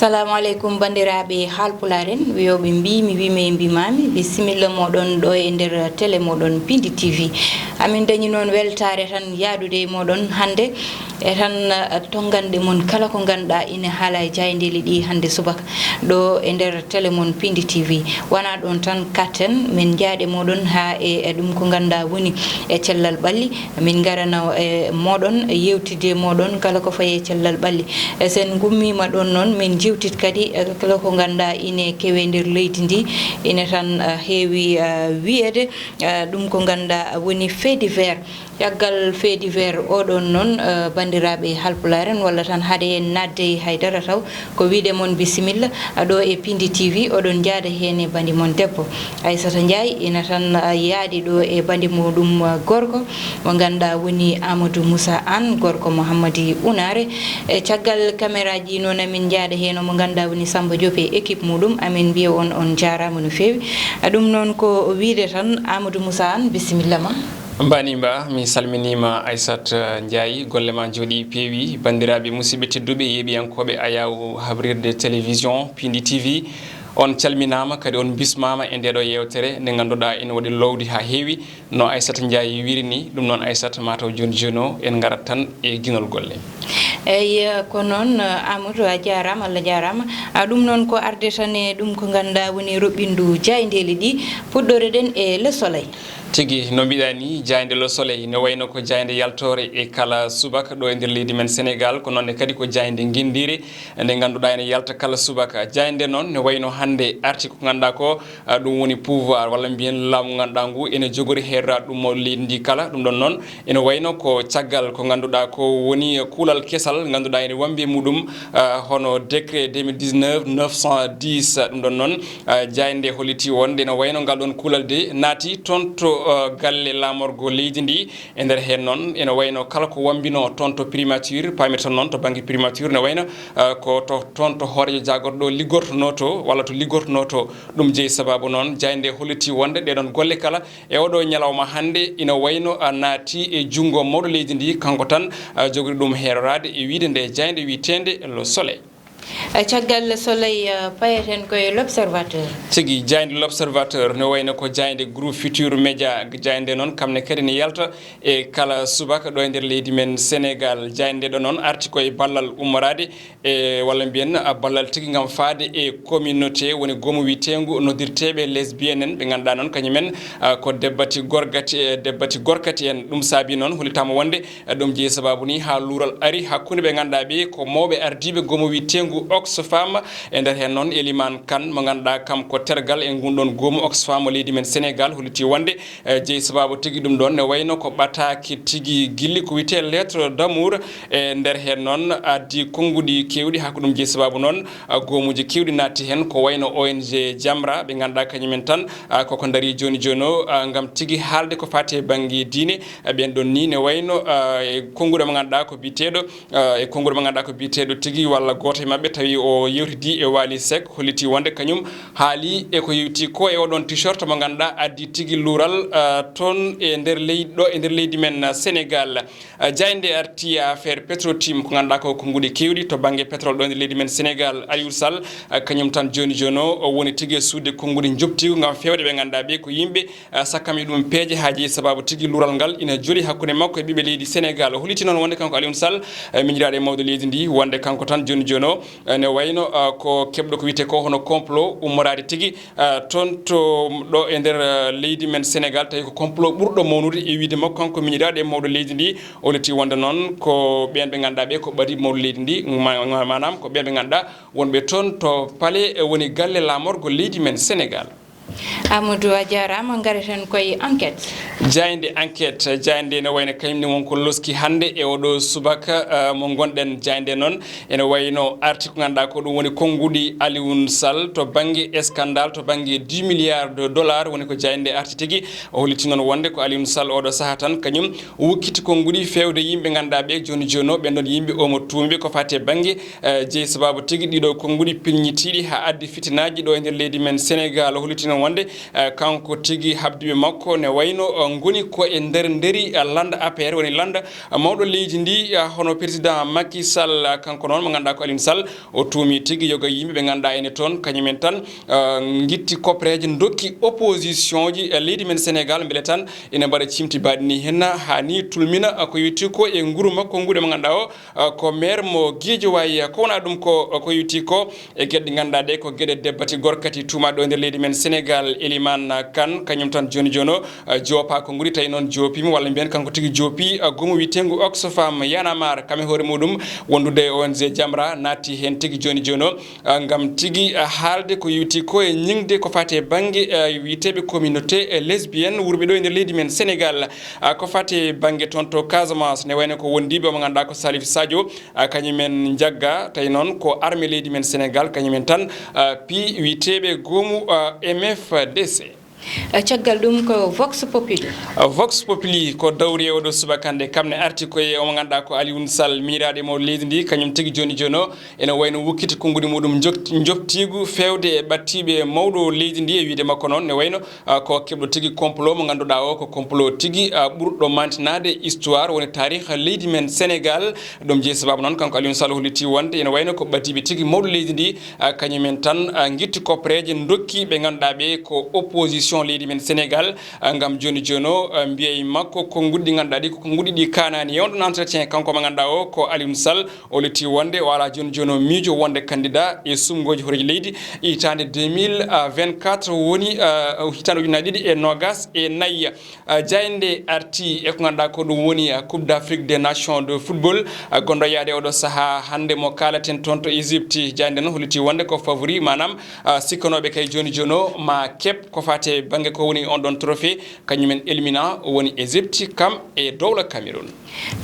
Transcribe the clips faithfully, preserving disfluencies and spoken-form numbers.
Salaamu aleykum, banndiraaɓe haalpulaar en, wiyooɓe mbiimi, wiimi e mbimaami, bisimilla mooɗon ɗo e nder tele mooɗon Pindi T V. Amin dañi noon weltaare tan yahdude e mooɗon hannde, e tan, eh, tonnganɗe mon kala ko ngannduɗaa ina haala e jaayndeeli ɗi hannde subaka ɗo e nder tele mon Pindi T V. Wonaa ɗoon tan, katten, min njahda e mooɗon haa e, e ɗum ko ngannduɗaa woni e cellal ɓalli. Min ngarana e mooɗon, yeewtidde e mooɗon kala ko fayi e cellal ɓalli. E so en ngummiima ɗoon noon, min njeewtit kadi e kala ko ngannduɗaa ine kewe nder leydi ndi, ine tan, eh, heewi, eh, wiyeede, eh, ɗum ko ngannduɗaa woni fait divers. Caggal fait divers oɗon noon, eh, banndiraaɓe haalpulaar en, walla tan hade en naatde e haydara taw, ko wiyde mon bisimilla, eh, ɗo e Pindi T V, oɗon njahda heen e banndi mon debbo. Aissata Ndiaye ina tan, ah, yahdi ɗo e banndi muɗum, ah, gorko mo ngannduɗaa woni Amadou Moussa Anne, gorko mo Hammadi Unaare. E caggal kameraaji noon, amin njahda heen mo ngannduɗaa woni Samba Diop e équipe muɗum. Amin mbiya on, on njaaraama no feewi. Ah, ɗum noon ko wiyde tan, Amadou Moussa Anne, bisimilla ma. Mbani mba, mi salminiima Aissata Ndiaye, golle ma njooɗii peewi. Banndiraaɓe musidɓe tedduɓe, yeeɓiyankooɓe ayaawo habrirde télévision Pindi T V, on calminaama, kadi on bismaama e ndeeɗo yeewtere nde ngannduɗaa ina waɗi loowdi haa heewi, no Aissata Ndiaye wiyri ni. Ɗum noon, Aissata, mataw jooni jooni o en ngarat tan e ginol golle. Eyi, ko noon, Amadou, a jaaraama, Allah jaaraama. A, ɗum noon ko arde tan e ɗum ko ngannduɗaa woni roɓɓindu jaayndeeli ɗi. Puɗɗore ɗen e Le Soleil. Tigi, no mbiɗa ni, jaaynde Le Soleil ne wayno ko jaaynde yaltoore e kala subaka ɗo e nder leydi men Sénégal, ko noon ne kadi ko jaaynde nginndire nde ngannduɗaa ene yalta kala subaka. Jaaynde noon ne wayno hannde arti ko ngannduɗaa ko, ah, ɗum woni pouvoir walla mbiyen laamu ngannduɗaa ngu ene jogori heeroraade ɗum mawɗo leydi ndi kala. Ɗum ɗon noon ene wayno ko caggal ko ngannduɗaa ko woni kuulal kesal ngannduɗaa ene wambi e muɗum, ah, hono décret deux mille dix-neuf neuf cent dix. Ɗum ɗon noon, ah, jaaynde holliti wonde ene wayno ngal ɗon kuulal de naati toon to, ah, galle laamorgo leydi ndi. E nder heen noon, ene wayno kala ko wambino toon to primature, paamirton noon to bannge primature, ne wayno, eh, ko to, toon to hooreejo jaagorɗo liggortonoo to, walla to liggortonoo to. Ɗum jeyi sababu noon, jaaynde holliti wonde ɗee ɗoon golle kala e oɗo ñalawma hannde ina wayno, eh, naati e junngo mawɗo leydi ndi, kanko tan, eh, jogori ɗum heeroraade e wiyde nde jaaynde wiyeteende Le Soleil. E caggal Soleil, eh, payeten koye L'Observateur. Tigi, jaaynde L'Observateur ne wayno ko jaaynde Groupe Futurs Médias. Jaaynde noon, kam ne kadi ne yalta e kala subaka ɗo e nder leydi men Sénégal. Jaaynde ɗo noon arti koye ballal ummoraade e, walla mbiyen, ah, ballal tigi ngam faade e communauté woni goomu wiyeteengu noddirteeɓe lesbiennes en, ɓe ngannduɗaa noon kañumen, ah, ko debbati gorgati, eh, debbati gorkati en. Ɗum saabi noon, hollitaama wonde E ɗum jeyi sababu ni haa luural ari hakkunde ɓe ngannduɗaa ɓe ko mawɓe ardiiɓe goomu wiyeteengu Oxfam. E nder heen noon, Eliman Kan mo ngannduɗaa kam ko tergal e ngun ɗon goomu Oxfam mo leydi men Sénégal holliti wonde, eh, jeyi sababu tigi ɗum ɗon ne wayno ko ɓataake tigi gilli ko wiyetee lettre d'amour. E nder heen noon addi konnguɗi keewɗi haa ko ɗum jeyi sababu noon, ah, goomuuji keewɗi naatti heen ko wayno O N G Jamra ɓe ngannduɗaa kañumen tan, ah, koko ndarii jooni jooni o, ah, ngam tigi haalde ko faati e bannge diine. Eh, ɓeen ɗon ni ne wayno, ah, e konnguɗo mo ngannduɗaa ko biyeteeɗo, ah, e konnguɗo mo ngannduɗaa ko biyeteeɗo tigi walla gooto e maɓɓe tawi o yewtidii e Wali Seck holliti wonde kañum haali e ko yewti ko e oɗon t-shirt mo ngannduɗaa addi tigi luural, ah, toon e nder leydi ɗo e nder leydi men, ah, Sénégal. Ah, jaaynde arti e affaire Petro-Tim ko ngannduɗaa ko konnguɗi keewɗi to bannge pétrole ɗo e nder leydi men Sénégal. Aliou Sall, ah, kañum tan jooni jooni o, o woni tigi e suuɗde konnguɗi njoɓtiigu ngam feewde ɓe ngannduɗaa ɓe ko yimɓe, ah, sakkami ɗum peeje haa jeyi sababu tigi luural ngal ina jooɗi hakkunde makko e ɓiɓɓe leydi Sénégal. O holliti noon wonde kanko Aliou Sall, eh, miñiraaɗo e mawɗo leydi ndi, wonde kanko tan jooni jooni o, eh, ne wayno, ah, ko keɓɗo ko wiyetee ko hono complot ummoraade tigi, ah, toon to ɗo e nder, ah, leydi men Sénégal, tawi ko complot ɓurɗo mawnude e wiyde makko kanko miñiraaɗo e mawɗo leydi ndi. O holliti wonde noon ko ɓeen ɓe ngannduɗaa ɓe ko ɓadiiɓe mawɗo leydi ndi, ma-, ma-, maanaam ko ɓeen ɓe ngannduɗaa wonɓe toon to palais, eh, woni galle laamorgo leydi men Sénégal. Amadou, a jaaraama. Ngareten koye Enquête. Jaaynde Enquête, jaaynde ne wayno kañum ne won ko loski hannde e oɗo subaka, eh, mo ngonɗen. Jaaynde noon ene wayno arti ko ngannduɗaa ko ɗum woni konnguɗi Aliou Sall to bannge scandale, to bannge dix milliards de dollars, woni ko jaaynde arti tigi. O holliti noon wonde ko Aliou Sall oɗo sahaa tan kañum wukkiti konnguɗi feewde yimɓe ngannduɗaa ɓe jooni jooni o, ɓeen ɗon yimɓe omo tuumi ɓe ko faati e bannge, eh, jeyi sababu tigi ɗiɗo konnguɗi pilñitiiɗi haa addi fitinaaji ɗo e nder leydi men Sénégal. O holliti noon Wonde, eh, kanko tigi habdiiɓe makko ne wayno, eh, ngoni ko e nder nderi, eh, lannda A P R, woni lannda, eh, mawɗo leydi ndi, eh, hono président Macky Sall, eh, kanko noon mo ngannduɗaa ko Aliou Sall, o tuumi tigi yoga yimɓe ɓe ngannduɗaa ene toon, kañum en tan, eh, ngitti koppereeje, ndokki opposition ji, eh, leydi men Sénégal, mbele tan ina mbaɗa cimti baɗɗini henna, haa ni tulmina, eh, ko yowiti ko e nguru makko nguɗo mo ngannduɗaa o, eh, ko maire mo Guédiawaye. Ko wona ɗum ko, ko yowiti ko e geɗe ɗe ngannduɗaa ɗe ko geɗe debbati gorkati tuumaaɗo e nder leydi men Sénégal, Elimane Kane, kañum tan jooni jooni o, eh, joopa ko nguri tawi noon joopima, walla mbiyen kanko tigi joopi, eh, goomu wiyeteengu Oxfam. Y'en a marre, kam e hoore muɗum wondude e O N G Jamra, naatti heen tigi jooni jooni o, eh, ngam tigi, eh, haalde ko yowiti ko e ñiŋde ko faati e bannge, eh, wiyeteeɓe communauté, eh, lesbienne wurɓe ɗo e nder leydi men Sénégal. Ah, ko faati e bannge toon to Casamance, ne wayno ko wondiiɓe mo ngannduɗaa ko Salif Sadio, ah, kañum en njagga, tawi noon ko armée leydi men Sénégal, kañum en tan, ah, pii wiyeteeɓe goomu, ah, M F D C. Ah, caggal ɗum ko Vox Populi. Ah, Vox Populi ko dawri e oɗo subaka hannde, kam ne arti ko e omo ngannduɗaa ko Alioune Sall, miñiraaɗo e mawɗo leydi ndi, kañum tigi jooni jooni o ene wayno wukkiti konnguɗi muɗum njok-, njoftiigu feewde e ɓattiiɓe mawɗo leydi ndi, e wiyde makko noon ne wayno, ah, ko keɓɗo tigi complot mo ngannduɗaa o ko complot tigi, ah, ɓurɗo mantinaade histoire, woni taarih leydi men Sénégal. Ɗum jeyi sababu noon kanko Alioune Sall holliti wonde ene wayno ko ɓadiiɓe tigi mawɗo leydi ndi, ah, kañum en tan, ah, ngitti koppereeje ndokki ɓe ngannduɗaa ɓe ko opposition leydi men Sénégal, ah, ngam jooni jooni o, ah, mbiya e makko konnguɗi ɗi ngannduɗaa ɗi ko konnguɗi ɗi kaanaani. E on ɗon entretien kanko mo ngannduɗaa o ko Alioune Sall, o lutti wonde o alaa jooni jooni o miijo wonde candidat e suɓngooji hooreejo leydi hitaande deux mille vingt-quatre woni, ah, hitaande ujunnaji ɗiɗi e noogas e nayi. Ah, jaaynde arti e ko ngannduɗaa ko ɗum woni, ah, Coupe d'Afrique des Nations de football, ah, gonɗo yaade oɗo sahaa hannde mo kaalaten toon to Égypte. Jaaynde noon holliti wonde ko favori, maanaam, ah, sikkanooɓe kay jooni jooni o ma keɓ ko faati e bannge ko woni on ɗon trophée, kañum en éliminé woni Égypte, kam e dowla Cameroun.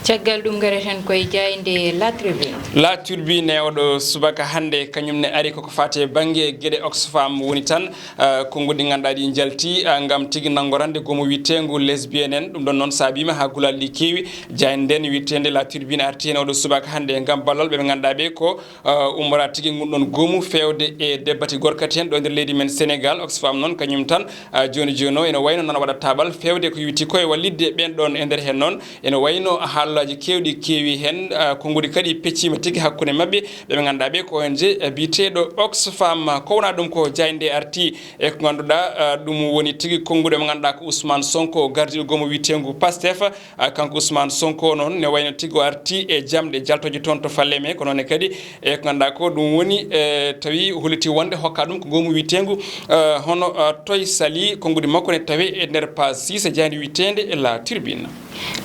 Caggal ɗum, ngareten koye jaaynde La Tribune. La Tribune e oɗo subaka hannde, kañum ne ari koko faati e bannge geɗe Oxfam woni tan, ah, konnguɗi ngannduɗaa ɗi njalti, ah, ngam tigi nanngorande goomu wiyeteengu lesbienne en. Ɗum ɗon noon saabiima haa gulal ɗi keewi. Jaaynde nden wiyeteende La Tribune arti heen oɗo subaka hannde ngam ballal ɓe ɓe ngannduɗaa ɓe ko, ah, ummora tigi ngun ɗon goomu feewde e debbati gorkati heen ɗo e nder leydi men Sénégal. Oxfam noon kañum tan, ah, jooni jooni o ene wayno nana waɗa taaɓal feewde ko yowiti ko e wallitde ɓeen ɗoon. E nder heen noon ene wayno haalaaji keewɗi keewi heen, ah, konnguɗi kadi pecciima tigi hakkunde maɓɓe, ɓe ɓe ngannduɗaa ɓe ko O N G, eh, biyeteeɗo Oxfam. Ko wona ɗum ko jaaynde arti e ko ngannduɗaa, ah, ɗum woni tigi konnguɗo mo ngannduɗaa ko Ousmane Sonko, gardiiɗo goomu wiyeteengu Pastef. Ah, kanko Ousmane Sonko noon ne wayno tigi o arti e jamɗe jaltooje toon to Falémé, ko noon ne kadi e ko ngannduɗaa ko ɗum woni, eh, tawi holliti wonde hokka ɗum ko goomu wiyeteengu, eh, hono, eh, Toye Sali, konnguɗi makko ne tawi e nder page six e jaaynde wiyeteende La Tribune.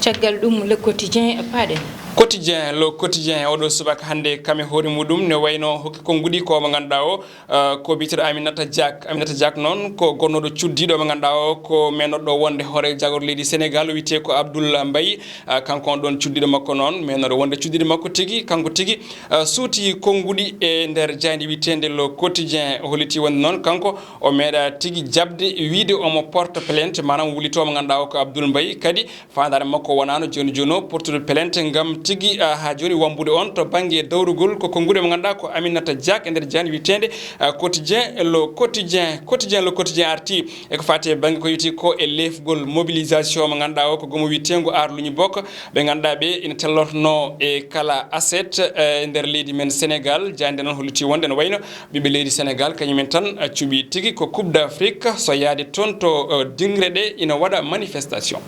Caggal ɗum, Le Quotidien paaɗen. Quotidien, Le Quotidien, oɗo subaka hannde kam e hoore muɗum ne wayno hokki konnguɗi ko mo ngannduɗaa o, ah, ko biyeteeɗo Aminata Diack. Aminata Diack noon ko gonnooɗo cuddiiɗo mo ngannduɗaa o ko meenooɗo wonde hoore jagorɗo leydi Sénégal, o wiyetee ko Abdoul Mbaye. Ah, kanko on ɗon cuddiiɗo makko noon, meenooɗo wonde cuddiiɗo makko tigi, kanko tigi, ah, suuti konnguɗi e nder jaaynde wiyeteende Le Quotidien. O holliti wonde noon kanko o meeɗa tigi jaɓde wiyde omo porte plainte, maanaam wullitoo mo ngannduɗaa o ko Abdoul Mbaye. Kadi faandaare makko wonaano jooni jooni o portude plainte ngam tigi, ah, haa jooni wambude on to bannge dawrugol ko konnguɗi mo ngannduɗaa ko Aminata Diack e nder jaaynde wiyeteende, ah, Quotidien Le Quotidien. Quotidien Le Quotidien arti e ko faati e bannge ko yowiti ko e leefgol mobilisation mo ngannduɗaa o ko goomu wiyeteengu Aar Luñi Bokk, ɓe ngannduɗaa ɓe ina tellortonoo e kala aset, eh, e nder leydi men Sénégal. Jaaynde noon holliti wonde no wayno ɓiɓɓe leydi Sénégal kañum en tan, eh, cuɓi tigi ko Coupe d'Afrique, so yaade toon to, eh, dingre ɗe ina waɗa manifestation.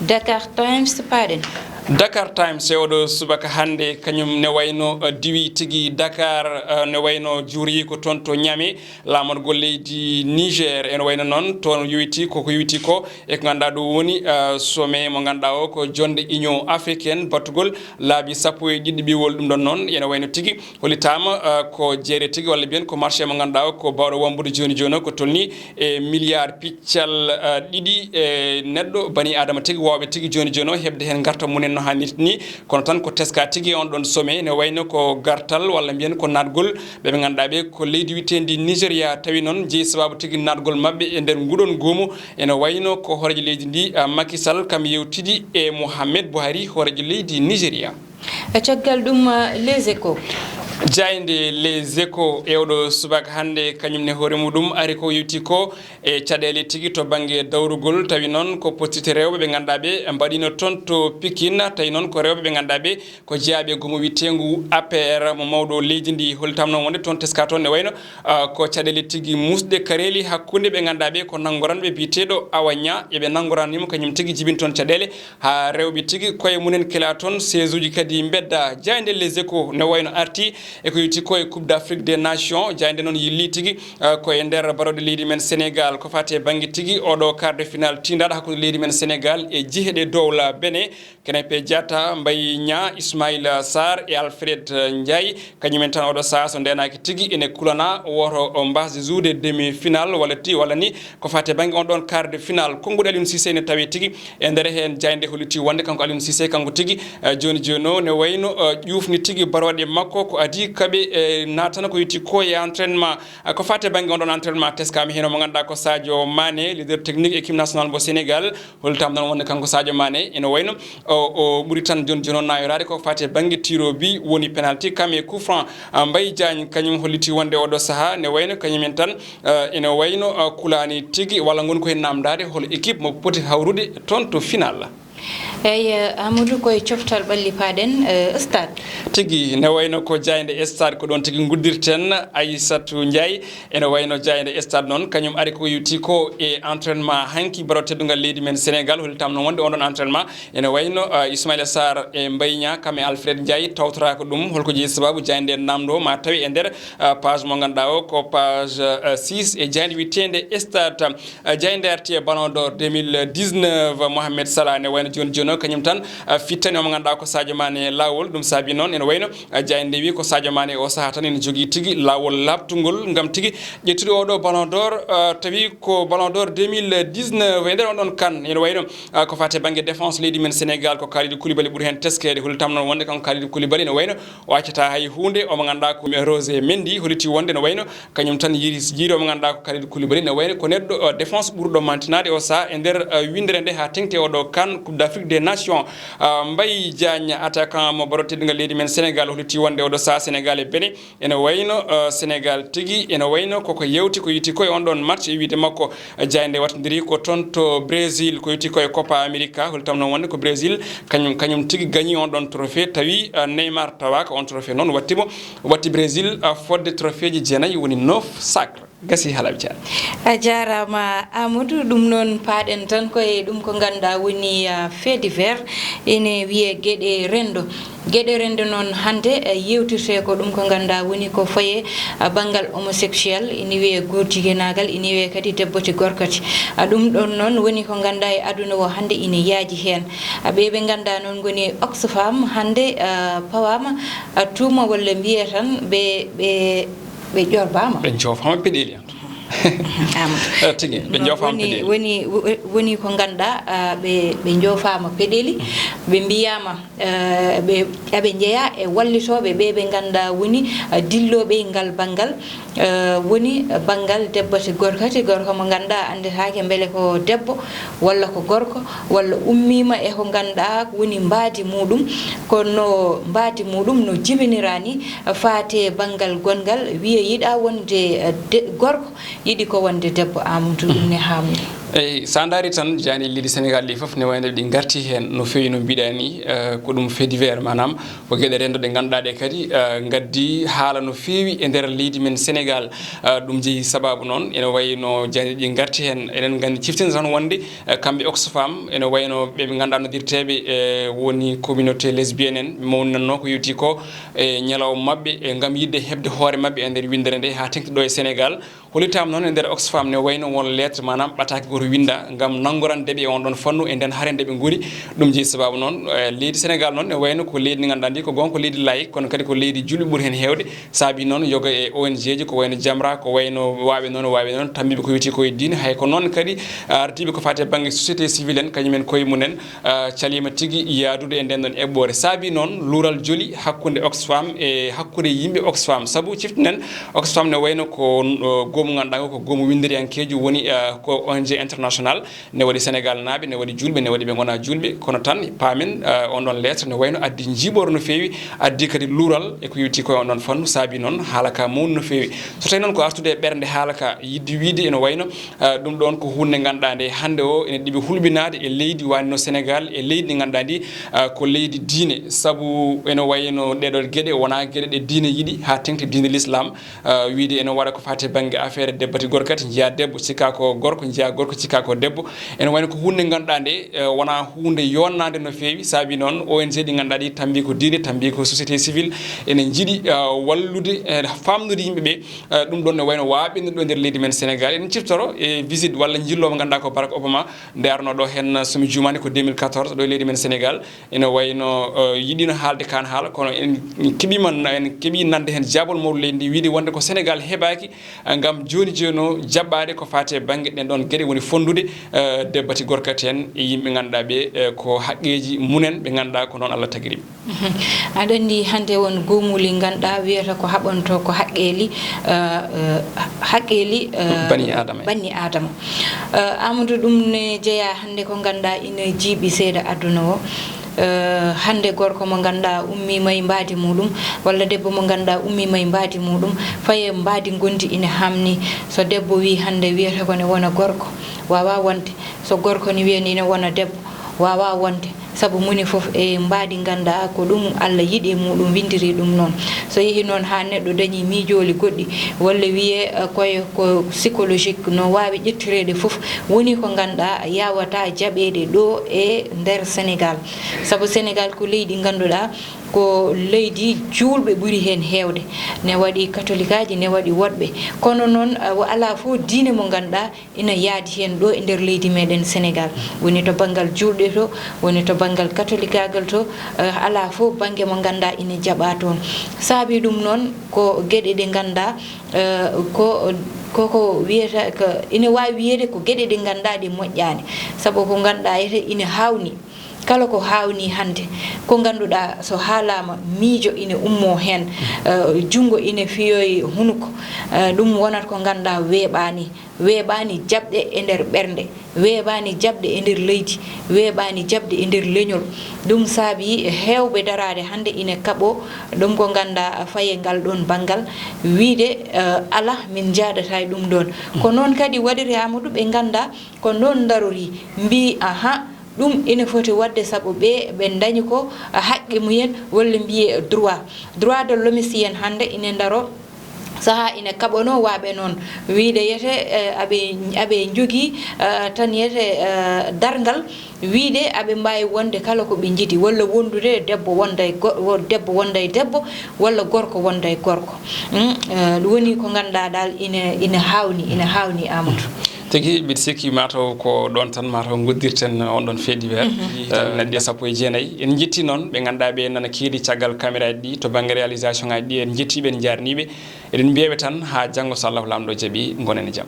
Dakar Times paaɗen. Dakar Times e oɗo subaka hannde, kañum ne wayno, eh, diwi tigi Dakar, eh, ne wayno juuri ko toon to Niamey, laamorgol leydi Niger. Ene wayno noon toon yowiti ko, ko yowiti ko e ko ngannduɗaa ɗum woni, eh, sommet mo ngannduɗaa o ko jonnde Union Africaine, battugol laabi sappo e ɗiɗi ɓiwol. Ɗum ɗon noon ene wayno tigi hollitaama, eh, ko jeere tigi, walla mbiyen ko marché mo ngannduɗaa o ko baawɗo wambude jooni jooni o, ko tolni e milliard piccal, eh, ɗiɗi, eh, neɗɗo, bani Aadama tigi, waawɓe tigi jooni jooni o heɓde heen ngartam mumen no haanirta ni. Kono tan ko teska tigi e on ɗon sommet, ne wayno ko gartal, walla mbiyen ko naatgol ɓe ɓe ngannduɗaa ɓe ko leydi wiyeteendi Nigeria. Tawi noon jeyi sababu tigi naatgol maɓɓe e nder nguɗon goomu, ene wayno ko hooreejo leydi ndi, ah, Macky Sall, kam yewtidi e Mohamed Buhari, hooreejo leydi Nigeria. E caggal ɗum, ah, Les Échos. Jaaynde Les Échos e oɗo subaka hannde, kañum ne hoore muɗum ari ko yewti ko e caɗeele tigi to bannge dawrugol, tawi noon ko pottite rewɓe ɓe ngannduɗaa ɓe mbaɗino toon to Pikine, tawi noon ko rewɓe ɓe ngannduɗaa ɓe ko jeyaaɓe goomu wiyeteengu A P R mo mawɗo leydi ndi. Hollitam noon wonde toon teska toon ne wayno, ah, ko caɗeele tigi musɗe kareeli hakkunde ɓe ngannduɗaa ɓe ko nanngoranɓe biyeteeɗo Awa Niang, eɓe nanngoranimo kañum tigi jibin toon caɗeele haa rewɓe tigi koye mumen kela toon, seesuuji kadi mbedda. Jaaynde Les Échos ne wayno arti e ko yewti ko e Coupe d'Afrique des Nations. Jaaynde noon yilli tigi, eh, ko e nder barooɗe leydi men Sénégal, ko fati e bannge tigi oɗo quart de finale tiindaɗo hakkunde leydi men Sénégal e jiheɗe Dowla Benin. Kenepe Diatta, Mbaye Niang, Ismaïla Sarr e Alfred Ndiaye, kañumen tan oɗo sahaa so ndeenaaki tigi ene kulana woto o mbasde jouer demi-finale walla ti-, walla ni ko fati e bannge on ɗon quart de finale. Konnguɗi Aliou Cissé ne tawi tigi e nder heen. Jaaynde holliti wonde kanko Aliou Cissé, kanko tigi, eh, jooni jooni o ne wayno, eh, ƴuufni tigi barooɗe makko, ko adii kaɓe, eh, naatana ko yewti ko e entraînement. Eh, ko fati e bannge on ɗon entraînement, teskama heen o mo ngannduɗaa ko Sadio Mané, leader technique équipe nationale mo Sénégal. Hollitam noon wonde kanko Sadio Mané ene wayno o, o ɓuri tan jooni jooni o naayoraade ko fati e bannge tir au but woni penalty, kam e coup franc. Ah, Mbaye Diagne kañum holliti wonde oɗo sahaa ne wayno kañumen tan, eh, ene wayno, eh, kulaani tigi walla ngoni ko heen naamndaade hol équipe mo poti hawrude toon to final. Eey, eh, Amadou, koye coftal ɓalli paaɗen, eh, stade. Tigi, ne wayno ko jaaynde stade, ko ɗoon tigi nguddirten Aissatou Ndiaye. Ene wayno jaaynde stade noon, kañum ari ko yewti ko e entraînement hanki baro teddungal leydi men Sénégal. Hollitam noon wonde on ɗon entraînement ene wayno, ah, Ismaïla Sarr e Mbaye Niang, kam e Alfred Ndiaye tawtoraaka ɗum. Holko jeyi sababu? Jaaynde naamndo ma tawi e nder, ah, page mo ngannduɗaa o ko page, ah, six e jaaynde wiyeteende Stade. Ah, jaaynde arti e Ballon d'Or deux mille dix-neuf, Mohamed Salah ne wayno jooni jooni o, kañum tan, ah, fittani omo ngannduɗaa ko Sadio Mané laawol. Ɗum saabi noon ene wayno, ah, jaaynde wi ko Sadio Mané o sahaa tan ene jogii tigi laawol laaɓtungol ngam tigi ƴettude oɗo Ballon d'Or, ah, tawi ko Ballon d'Or deux mille dix-neuf. E nder on ɗon kan ene wayno, ah, ko fati e bannge défense leydi men Sénégal ko Kalidou Koulibaly ɓuri heen teskeede. Hollitam noon wonde kanko Kalidou Koulibaly ne wayno o accataa hay huunde. Omo ngannduɗaa ko Roger Mendy holliti wonde ne wayno kañum tan yiiri, yiiri omo ngannduɗaa ko Kalidou Koulibaly ne wayno ko neɗɗo, uh, défense ɓurɗo mantinaade o sahaa e nder, uh, winndere nde haa teŋti oɗo kan Coupe d'Afrique des Nations. Uh, Mbaye Diagne, attaquant mo baro teddungal leydi men Sénégal, holliti wonde oɗo sahaa Sénégal e Benin ene wayno, uh, Sénégal tigi ene wayno koko yewti ko yewti ko e on ɗon match e wiyde makko. Uh, jaaynde wattindiri ko toon to Brésil ko yewti ko e Copa America. Hollitam noon wonde ko Brésil kañum, kañum tigi gañi on ɗon trophée, tawi, uh, Neymar tawaaka. On trophée noon watti mo, watti Brésil, uh, fodde trophée ji jeenayi, woni neuf sacre. Gasi Halabi Thiam. A jaaraama, Amadou. Ɗum noon, paaɗen tan ko e ɗum ko ngannduɗaa woni, ah, fait divers, ene wiyee geɗe renndo. Geɗe renndo noon, hannde, eh, yewtirte ko ɗum ko ngannduɗaa woni ko faye, ah, banngal homosexuel, ene wiyee goor jigeenaagal, ene wiyee kadi debbo ti gorko ti. Ah, ɗum ɗoon noon woni ko ngannduɗaa e aduna o hannde ene yaaji heen. Ah, ɓe ɓe ngannduɗaa noon ngoni Oxfam, hannde, ah, pawaama, ah, tuuma walla mbiyee tan ɓe, ɓe ɓe ƴorbaama. Ɓe njoofaama peɗeeli en. Amadou. Eh, tigi, ɓe njoofaama peɗeeli. Woni, woni, woni ko ngannduɗaa, ah, ɓe, ɓe njoofaama peɗeeli, ɓe mbiyaama, eh, ɓe, aɓe njeyaa e wallitooɓe ɓe ɓe ngannduɗaa woni, ah, dillooɓe e ngal banngal, eh, woni banngal debbo ti gorko ti, gorko mo ngannduɗaa anndetaake mbele ko debbo walla ko gorko, walla ummiima e ko ngannduɗaa woni mbaadi muɗum, kono mbaadi muɗum no jibinira ni, faate banngal gonngal, wiya yiɗa wonde, eh, de-, gorko, yiɗi ko wonde debbo. Amadou, ɗum ne haamni. Eyi, so a ndaari tan, jaayndeeji leydi Sénégal ɗi fof ne wayno ɗi ngarti heen no feewi no mbiɗa ni, eh, ko ɗum fait divers, maanaam ko geɗe renndo ɗe ngannduɗaa ɗe kadi, eh, ngaddi haala no feewi e nder leydi men Sénégal. Eh, ɗum jeyi sababu noon, ene wayi no jaayndeeji ɗi ngarti heen. Eɗen nganndi, ciftinde tan wonde, eh, kamɓe Oxfam, ene wayno ɓe ɓe ngannduɗaa noddirteeɓe, eh, woni communauté lesbienne en, ɓe mawnitannoo ko yewti ko e ñalawma maɓɓe, e ngam yiɗde heɓde hoore maɓɓe e nder winndere nde haa teŋti ɗo e Sénégal. Hollitaama noon e nder Oxfam ne wayno won lettre, maanaam ɓataake gooto winnda ngam nanngoranɗe ɓe e on ɗon fannu e nden hare nde ɓe ngoni. Ɗum jeyi sababu noon, eh, leydi Sénégal noon ne wayno ko leydi ndi ngannduɗaa ndi ko goonga ko leydi laïque, kono kadi ko leydi julɓe ɓuri heen heewde. Saabi noon yoga e O N G ji ko wayno Jamra, ko wayno waaɓe noon, waaɓe noon, tammbiiɓe ko yowiti ko e diine. Hay ko noon kadi, ah, ardiiɓe ko faati e bannge société civile en, kañum en koye mum en, ah, caliima tigi yaadude e nden ɗon eɓɓoore. Saabi noon luural joli hakkunde Oxfam e hakkunde yimɓe Oxfam. Sabu ciftinen, Oxfam ne wayno ko, o, goomu ngannduɗaa ko goomu winnderiyankeejo woni, ah, ko O N G International, ne waɗi Sénégal naaɓe, ne waɗi julɓe, ne waɗi ɓe ngonaa julɓe. Kono tan paamen, eh, on ɗon lettre ne wayno addi njiiɓoore no feewi, addi kadi luural e ko yowiti ko e on ɗon fannu. Saabi noon haala ka mawni no feewi. So tawi noon ko artude e ɓernde haala ka, yiɗde wiide ene wayno, eh, ɗum ɗon ko huunde nganduɗaa nde hannde o ene ɗiɓi hulɓinaade e leydi wano Sénégal, e leydi ndi nganduɗaa ndi, eh, ko leydi diine. Sabu ene wayno ɗeɗo geɗe wonaa geɗe ɗe diine yiɗi haa teŋti diine l'islam. Ah, wiide ene waɗa ko fati bannge affaire debbo ti gorko kadi, njiya debbo cikka ko gorko, njiya gorko cikka ko debbo. Ene wayno ko huunde nganduɗaa nde, eh, wonaa huunde yonnande no feewi. Saabi noon O N G ɗi nganduɗaa ɗi tambi ko diine, tambi ko société civile, ene njiɗi, ah, wallude, eh, famnude yimɓe ɓe. Eh, ɗum ɗon ne wayno waaɓinɗo ɗo nder leydi men Sénégal. Ene ciftoro e visite walla njillo mo nganduɗaa ko Barack Obama nde arno ɗo heen, so mi juumaani ko deux mille quatorze ɗo e leydi men Sénégal. Ene wayno, eh, yiɗino haalde kaan haala, kono en keɓiima, en keɓi nande heen jaabol mawɗo leydi ndi, wiide wonde ko Sénégal heɓaaki, eh, ngam jooni jooni o jaɓɓaade ko faati e bannge ɗen ɗon geɗe woni fonndude, eh, debbo ti gorko ti en e yimɓe ngannduɗaa ɓe, eh, ko haqqeeji mumen ɓe ngannduɗaa ko noon Allah tagiri ɓe. Mhm. Aɗa anndi hannde won goomuuli ngannduɗaa wiyata ko haɓanto ko haqqeeli, eh, eh, haqqeeli, eh, Bani Aadama. Bani Aadama. Eh, Amadou, ɗum ne jeyaa hannde ko ngannduɗaa ina jiiɓi seeɗa aduna o. Eh, hannde gorko mo ngannduɗaa ummiima e mbaadi muɗum, walla debbo mo ngannduɗaa ummiima e mbaadi muɗum, faye mbaadi ngondi ina haamni. So debbo wii hannde wiyata ko ne wona gorko, waawaa wonde. So gorko ne wiya ni ina wona debbo, waawaa wonde. Sabu moni fof e mbaadi ngannduɗaa ko ɗum Allah yiɗi e muɗum, winndiri ɗum noon. So yehi noon haa neɗɗo dañi miijooli goɗɗi, walla wiyee, eh, koye ko psychologique no waawi ƴettireede fof, woni ko ngannduɗaa yaawataa jaɓeede ɗo e nder Sénégal. Sabu Sénégal ko leydi ngannduɗaa ko leydi juulɓe ɓuri heen heewde. Ne waɗi katolikaaji, ne waɗi woɗɓe. Kono noon, eh, alaa fof diine mo ngannduɗaa ina yaadi heen ɗo e nder leydi meɗen Sénégal. Woni to banngal juulɓe to, woni to banngal katolikaagal to, eh, alaa fof bannge mo ngannduɗaa ina jaɓaa toon. Saabi ɗum noon ko geɗe ɗe ngannduɗaa, eh, ko, ko, ko wiyata, ko, ina waawi wiyeede ko geɗe ɗe ngannduɗaa ɗe moƴƴaani. Sabu ko ngannduɗaa ete ina haawni. Kala ko haawni hannde, ko ngannduɗaa so haalaama miijo ina ummoo heen, eh, junngo ina fiyoyi hunuko, eh, ɗum wonata ko ngannduɗaa weeɓaani. Weeɓaani jaɓde e nder ɓernde, weeɓaani jaɓde e nder leydi, weeɓaani jaɓde e nder leñol. Ɗum saabi heewɓe daraade hannde ina kaɓoo ɗum ko ngannduɗaa faye ngal ɗoon banngal, wiide, eh, alaa, min njaadataa e ɗum ɗoon. Ko noon kadi waɗiri Amadou, ɓe ngannduɗaa ko noon ndarorii, mbii, ahan, ɗum ina foti waɗde sabu ɓe, ɓe ndañi ko haqqe mumen, walla mbiyee droit. Droit de l'hommiste en hannde ina ndaro sahaa ina kaɓanoo waaɓe noon, wiide yete, eh, aɓe, aɓe njogii, eh, tan yete, eh, darngal, wiide aɓe mbaawi wonde kala ko ɓe njiɗi, walla wondude debbo wonda e go-, wo-, debbo wonda e debbo, walla gorko wonda e gorko. Mm, eh, ɗum woni ko ngannduɗaa dal ina, ina haawni, ina haawni Amadou. Tigi, mbiɗa sikki mataw ko ɗoon tan mataw ngoddirten on ɗon fait divers. Mhm. Eh, neɗɗo sappo e jeenayi. En njetti noon ɓe ngannduɗaa ɓe nana keedi caggal caméra ji ɗi to bannge réalisation ngaji ɗi. En njettiiɓe, en njaarniiɓe. Eɗen mbiyaɓe tan haa janngo so Allahu Laamɗo jaɓi, ngonen e jam.